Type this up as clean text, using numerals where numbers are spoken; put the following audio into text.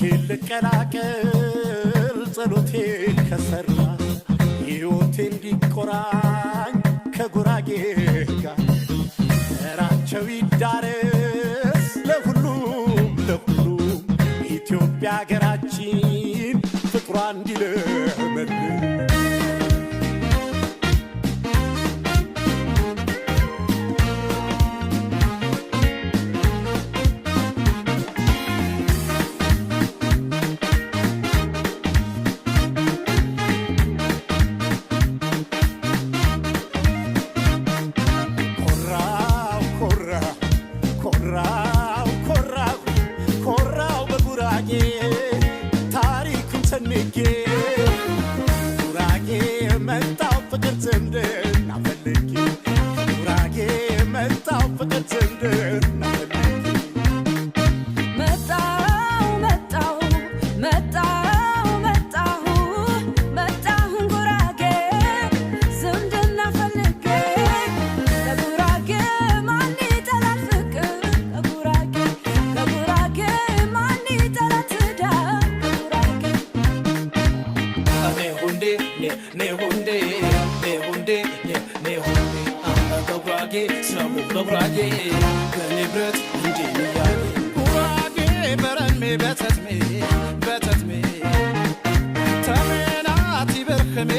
ልቀላቀል ጸሎቴ ከሰራ ሕይወቴ እንዲቆራኝ ከጉራጌ ጋር ዘራቸው ይዳረስ ለሁሉም ለሁሉም ኢትዮጵያ ሀገራችን ፍቅሯ እንዲለመልም። ኮራው ኮራው ኮራው ኮራው ኮራው በጉራጌ ታሪኩን ሰንጌ ጉራጌ መጣው ፍቅር ዝምድና ፈልጌ ጉራጌ መጣው ፍቅር ዝምድና ፈልጌ። መጣው መጣው መጣው መጣሁ መጣሁን ጉራጌ ዝምድና ፈልጌ ከጉራጌ ማን ይጠላል ፍቅር ከጉራጌ ከጉራጌ ማን ይጠላል ትዳር ከጉራጌ። ኔሁንዴ ኔሁንዴ ኔሁንዴ ኔሁንዴ በጉራጌ ሰሙ በጉራጌ በንብረት እንዴ እያለ ጉራጌ በረሜ በተትሜ በተትሜ ተሜናት ይበርክሜ።